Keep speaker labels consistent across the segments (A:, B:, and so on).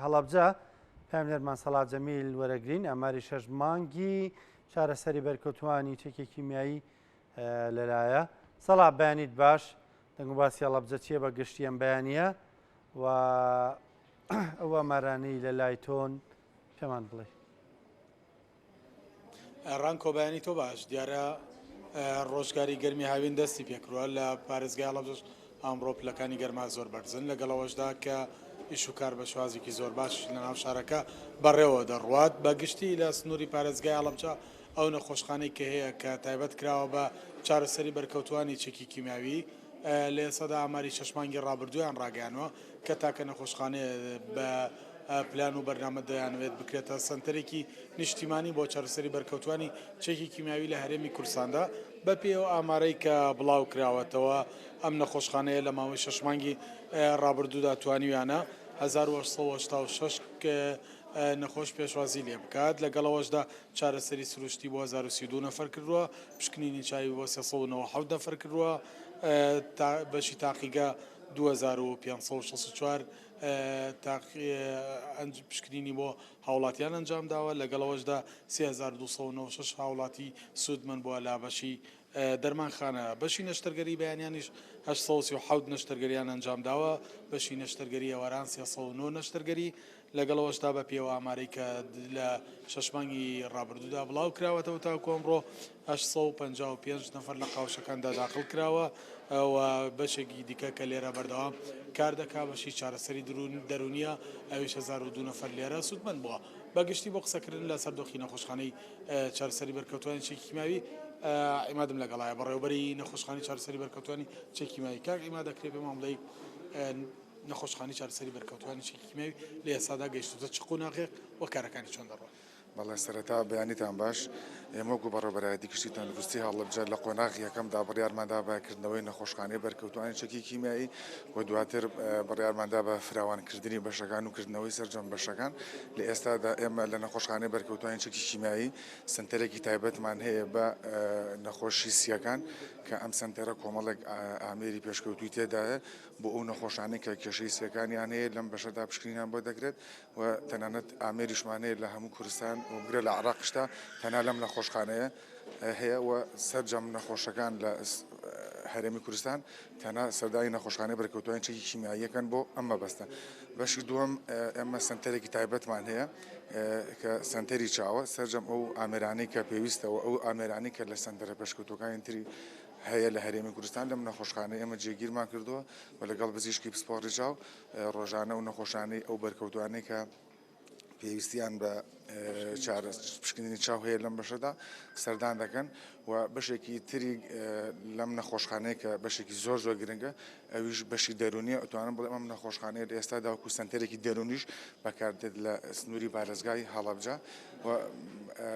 A: هەڵەبجە پەیامنێرمان سەڵا جەمیل وەرەگرین ئاماری شەش مانگی چارەسەری بەرکەوتوانی چەکی کیمیایی لەلایە. سەڵا بەیانیت باش دەنگ و باسی هەڵەبجە چییە بە گشتی ئەم بەیانییە و ئەو ئامارانەی لە لای تۆن پێمان بڵێ.
B: ڕانکۆ بەیانی تۆ باش دیارە ڕۆژگاری گەرمی هاوین دەستی پێکروە لە پارێزگای هەڵەبجەش ئەمڕۆ پلەکانی گەرما زۆر بەرزن لەگەڵەوەشدا کە ئیش و کار بە شێوازێکی زۆر باش لەناو شارەکە بەڕێوە دەڕوات بە گشتی لە سنووری پارێزگای هەڵەبجە ئەو نەخۆشخانەی کە هەیە کە تایبەت کراوە بە چارەسەری بەرکەوتوانی چەکی کیمیاوی لە ئێستادا ئاماری شەش مانگی ڕابردوویان ڕاگەیانوە کە تاکە نەخۆشخانەیە بە پلان و بەرنامە دەیانەوێت بکرێتە سەنتەرێکی نیشتیمانی بۆ چارەسەری بەرکەوتوانی چەکی کیمیاوی لە هەرێمی کوردستاندا. بەپێی ئەو ئامارەی کە بڵاو کراوەتەوە ئەم نەخۆشخانەیە لە ماوەی شەش مانگی ڕابردوودا توانیویانە 1886 نەخۆش پێشوازی لێ بکات، لەگەڵ ئەوەشدا چارەسەری سروشتی بۆ 1032 نەفەر کردووە، پشکنینی چاوی بۆ 397 نەفەر کردووە، بەشی تاقیگە 2564 پشکنینی بۆ هاوڵاتیان ئەنجامداوە، لەگەڵ ئەوەشدا 3296 هاوڵاتی سوودمەند بووە لە بەشی دەرمانخانە. بەشی نەشتەرگەری بەیانیانیش 837 نەشتەرگەریان ئەنجامداوە، بەشی نەشتەرگەری ئێواران 309 نەشتەرگەری، لەگەڵ ئەوەشدا بەپێی ئەو ئامارەی کە لە شەش مانگی ڕابردوودا بڵاوکراوەتەوە تاکو ئەمڕۆ 855 نەفەر لە قاوشەکاندا داخڵ کراوە و بەشێکی دیکە کە لێرە بەردەوام کار دەکا بەشی چارەسەری دەروونیە ئەویش 1002 نەفەر لێرە سوودمەند بووە. بە گشتی بۆ قسەکردن لەسەر دۆخی نەخۆشخانەی چارەسەری بەرکەوتوانی چەکی کیماوی عیمادم لەگەڵایە بەڕێوەبەری نەخۆشخانەی چارەسەری بەرکەوتوانی چەکی کیماوی کاک عیماد دەکرێ پێمان بڵێی نەخۆشخانەی چارەسەری بەرکەوتوانی چەکی کیمیاوی لە ئێستادا گەیشتووتە چ قۆناغێک و کارەکانی چۆن دەڕۆن؟
C: بەڵێ سەرەتا بەیانیتان باش، ئێمە وەکو بەڕێوەبەرایەتی گشتی تەندروستی هەڵەبجە لە قۆناغی یەکەمدا بڕیارماندا بە کردنەوەی نەخۆشخانەی بەرکەوتوانی چەکی کیمیایی و دواتر بڕیارماندا بە فراوانکردنی بەشەکان و کردنەوەی سەرجەم بەشەکان. لە ئێستادا ئێمە لە نەخۆشخانەی بەرکەوتوانی چەکی کیمیایی سەنتەرێکی تایبەتمان هەیە بە نەخۆشی سییەکان کە ئەم سەنتەرە کۆمەڵێک ئامێری پێشکەوتووی تێدایە بۆ ئەو نەخۆشانەی کە کێشەی سییەکانیان هەیە لەم بەشەدا پشکنینیان بۆ دەکرێت و تەنانەت ئامێریشمان هەیە لە هەموو کوردستان و بگرە لە عێراقیشدا تەنها لەم نەخۆشخانەیە هەیە و سەرجەم نەخۆشەکان لە هەرێمی کوردستان تەنها سەردانی نەخۆشخانەی بەرکەوتوانی چەکی کیمیاییەکەن بۆ ئەم مەبەستە. بەشی دووەم ئێمە سەنتەرێکی تایبەتمان هەیە کە سەنتەری چاوە سەرجەم ئەو ئامێرانەی کە پێویستە و ئەو ئامێرانەی کە لە سەنتەرە پێشکەوتووەکانی تری هەیە لە هەرێمی کوردستان لەم نەخۆشخانەی ئێمە جێگیرمان کردووە و لەگەڵ پزیشکی پسپۆڕی چاو ڕۆژانە ئەو نەخۆشانەی ئەو بەرکەوتوانەی کە پێویستیان بە چارە پشکنینی چاو هەیە لەم بەشەدا سەردان دەکەن و بەشێکی تری لەم نەخۆشخانەیە کە بەشێکی زۆر زۆر گرنگە ئەویش بەشی دەرونیە ئەتوانم بڵێم ئەم نەخۆشخانەیە لە ئێستادا وەکو سەنتەرێکی دەرونیش بەکاردێت لە سنووری پارێزگای هەڵەبجە و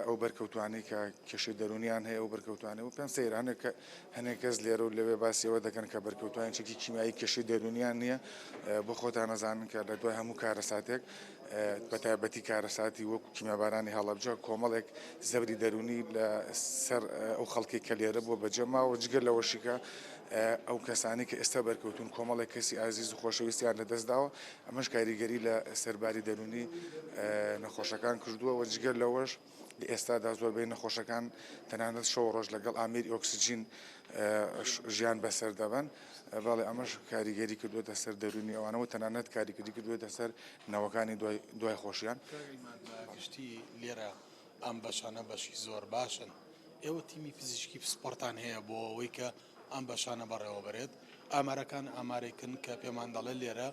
C: ئەو بەرکەوتوانەی کە کێشەی دەرونیان هەیە ئەو بەرکەوتوانەی و پێم سەیرە هەنێک هەنێک کەس لێرە و لەوێ باسی ئەوە دەکەن کە بەرکەوتوانی چەکی کیمیایی کێشەی دەرونیان نییە بۆ خۆتان ئەزانن کە لە دوای هەموو کارەساتێک بە تایبەتی کارەساتی وەکو کیمیابارانی هەڵەبجە کۆمەڵێک زەبری دەرونی لە سەر ئەو خەڵکێک کە لێرە بووە بەجێ ماوە جگە لەوەشی کە ئەو کەسانەی کە ئێستا بەرکەوتوون کۆمەڵێک کەسی ئازیز و خۆشەویستیان لەدەست داوە، ئەمەش کاریگەری لە سەر باری دەروونی نەخۆشەکان کردووە و جگە لەوەش لە ئێستادا زۆربەی نەخۆشەکان تەنانەت شەو و ڕۆژ لەگەڵ ئامێری ئۆکسجین ژیان بەسەر دەبەن، بەڵێ ئەمەش کاریگەری کردووەتە سەر دەروونی ئەوانە و تەنانەت کاریگەری کردووەتە سەر نەوەکانی دوای دوای خۆشیان.
B: کاک عیماد بە گشتی لێرە ئەم بەشانە بەشی زۆر باشن، ئێوە تیمی پزیشکی پسپۆڕتان هەیە بۆ ئەوەی کە ئەم بەشانە بەڕێوەبەرێت، ئامارەکان ئامارێکن کە پێمان دەڵێت لێرە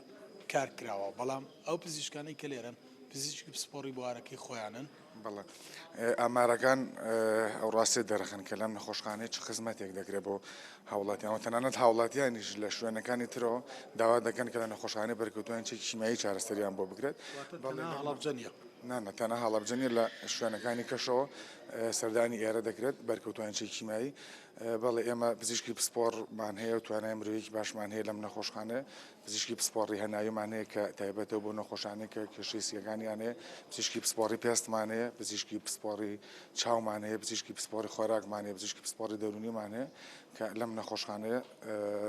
B: کار کراوە، بەڵام ئەو پزیشکانەی کە لێرەن پزیشکی پسپۆڕی بوارەکەی خۆیانن.
C: بەڵێ ئامارەکان ئەو ڕاستیە دەرەخەن کە لەم نەخۆشخانەیە چ خزمەتێک دەکرێت بۆ هاوڵاتیان و تەنانەت هاوڵاتیانیش لە شوێنەکانی ترەوە داوا دەکەن کە لە نەخۆشخانەی بەرکەوتوانی چەکی کیمیایی چارەسەریان بۆ بکرێت.
B: واتە تەنها هەڵەبجە نییە؟
C: نا نا تەنها هەڵەبجە نییە لە شوێنەکانی کەشەوە سەردانی ئێرە دەکرێت بەرکەوتوانی چەکی کیمیایی. بەڵێ ئێمە پزیشکی پسپۆڕمان هەیە و توانای مرۆیەکی باشمان هەیە لەم نەخۆشخانەیە، پزیشکی پسپۆڕی هەناویمان هەیە کە تایبەتە بۆ نەخۆشانەی کە کێشەی سییەکانیان هەیە، پزیشکی پسپۆڕی پێستمان هەیە، پزیشکی پسپۆڕی چاومان هەیە، پزیشکی پسپۆڕی خۆراکمان هەیە، پزیشکی پسپۆڕی دەروونیمان هەیە کە لەم نەخۆشخانەیە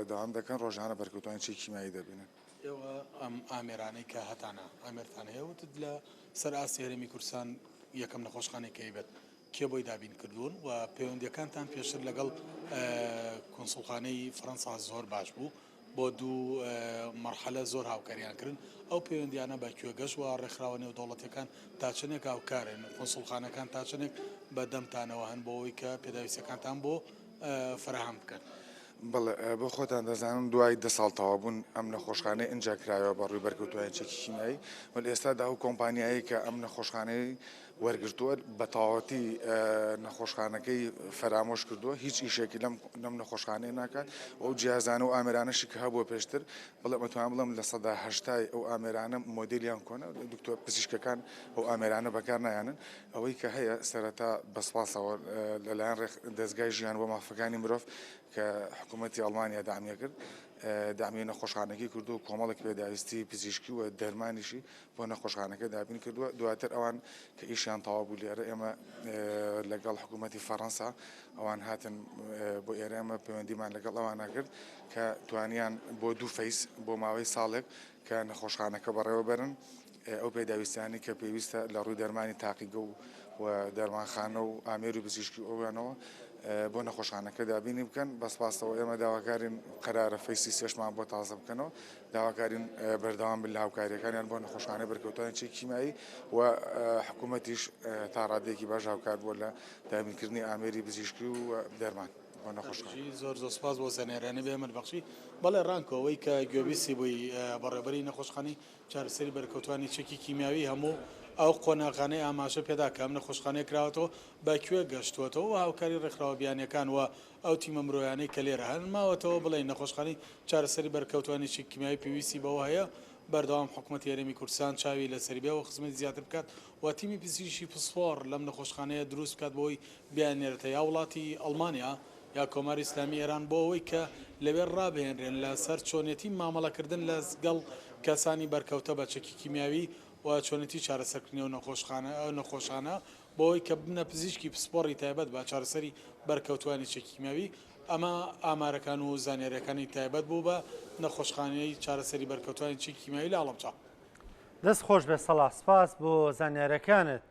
C: دەوام دەکەن، ڕۆژانە بەرکەوتوانی چەکی کیمیایی دەبینن.
B: ئێوە ئەم ئامێرانەی کە هەتانە، ئامێرتان هەیە وتت لە سەر ئاستی هەرێمی کوردستان یەکەم نەخۆشخانەی کە هەیبێت کێ بۆی دابین کردوون و پەیوەندیەکانتان پێشتر لەگەڵ کونسوڵخانەی فەرەنسا زۆر باش بوو بۆ دوو مەرحەلە زۆر هاوکاریان کردن ئەو پەیوەندیانە بە کوێ گەشت و ڕێکخراوە نێودەوڵەتیەکان تا چەندێک هاوکارن کونسوڵخانەکان تا چەندێک بە دەمتانەوە هەن بۆ ئەوەی کە پێداویستیەکانتان بۆ فەراهەم بکەن؟
C: بەڵێ بۆ خۆتان دەزانن دوای دە ساڵ تەواوبوون ئەم نەخۆشخانەی ئینجا کرایەوە بە ڕووی بەرکەوتوانی چەکی کیمیایی و لە ئێستادا ئەو کۆمپانیایەی کە ئەم نەخۆشخانەی وەرگرتووە بە تەواوەتی نەخۆشخانەکەی فەرامۆش کردووە هیچ ئیشێکی لەم لەم نەخۆشخانەیە ناکات و ئەو جیازانە و ئامێرانەشی کە هەبووە پێشتر بڵێ ئەتوانم بڵێم 80% ئەو ئامێرانە مۆدێلیان کۆنە دکتۆر پزیشکەکان ئەو ئامێرانە بەکار نایەنن ئەوەی کە هەیە سەرەتا بە سپاسەوە لەلایەن دەزگای ژیان بۆ مافەکانی مرۆڤ کە حکوومەتی ئەڵمانیا دامیە کرد دامی نەخۆشخانەکەی کردو و کۆمەڵێک پێداویستی پزیشکی و دەرمانیشی بۆ نەخۆشخانەکە دابین کردووە دواتر ئەوان کە ئیشیان تەواو بوو لێرە ئێمە لەگەڵ حکوومەتی فەڕەنسا ئەوان هاتن بۆ ئێرە ئێمە پەیوەندیمان لەگەڵ ئەوانە کرد کە توانیان بۆ دوو phase بۆ ماوەی ساڵێک کە نەخۆشخانەکە بەڕێوەبەرن ئەو پێداویستیانەی کە پێویستە لە ڕووی دەرمانی تاقیگە و و دەرمانخانە و ئامێر و پزیشکی ئەویانەوە بۆ نەخۆشخانەکە دابینی بکەن بە سپاسەوە ئێمە داواکارین قەرارە phase ی سێشمان بۆ تازە بکەنەوە داواکارین بەردەوام بن لە هاوکاریەکانیان بۆ نەخۆشخانەی بەرکەوتوانی چەکی کیمیایی و حکوومەتیش تا ڕادەیەکی باش هاوکار بووە لە دابینکردنی ئامێری پزیشکی و دەرمان بۆ نەخۆشخانە.
B: زۆر زۆر سپاس بۆ زانیاریانی بێ ئەمەد بەخشی. بەڵێ ڕانکۆ ئەوەی کە گوێبیستی بووی بەڕێوەبەری نەخۆشخانەی چارەسەری بەرکەوتوانی چەکی کیمیاوی هەموو ئەو قۆناغانەی ئاماژە پێدا کە ئەم نەخۆشخانەیە کراوەتەوە بە کوێ گەشتووەتەوە و هاوکاری ڕێکخراوە بیانیەکان و ئەو تیمە مرۆیانەی کە لێرە هەن ماوەتەوە بڵێین نەخۆشخانەی چارەسەری بەرکەوتوانی چەکی کیمیاوی پێویستی بەوە هەیە بەردەوام حکومەتی هەرێمی کوردستان چاوی لەسەری بێ و خزمەتی زیاتر بکات و تیمی پزیشکی پسپۆڕ لەم نەخۆشخانەیە دروست بکات بۆ ئەوەی بیاننێرێتە یا وڵاتی ئەڵمانیا یا کۆماری ئیسلامی ئێران بۆ ئەوەی کە لەوێ ڕابهێنرێن لە سەر چۆنێتی مامەڵەکردن لە گەڵ کەسانی بەرکەوتە بە چەکی کیمیاوی و چۆنێتی چارەسەرکردنی ئەو نەخۆشخانە ئەو نەخۆشانە بۆ ئەوەی کە ببنە پزیشکی پسپۆڕی تایبەت بە چارەسەری بەرکەوتوانی چەکی کیمیاوی ئەمە ئامارەکان و زانیاریەکانی تایبەت بوو بە نەخۆشخانەی چارەسەری بەرکەوتوانی چەکی کیمیاوی لە هەڵەبجە.
A: دەست خۆش بێت سەڵاح سپاس بۆ زانیاریەکانت.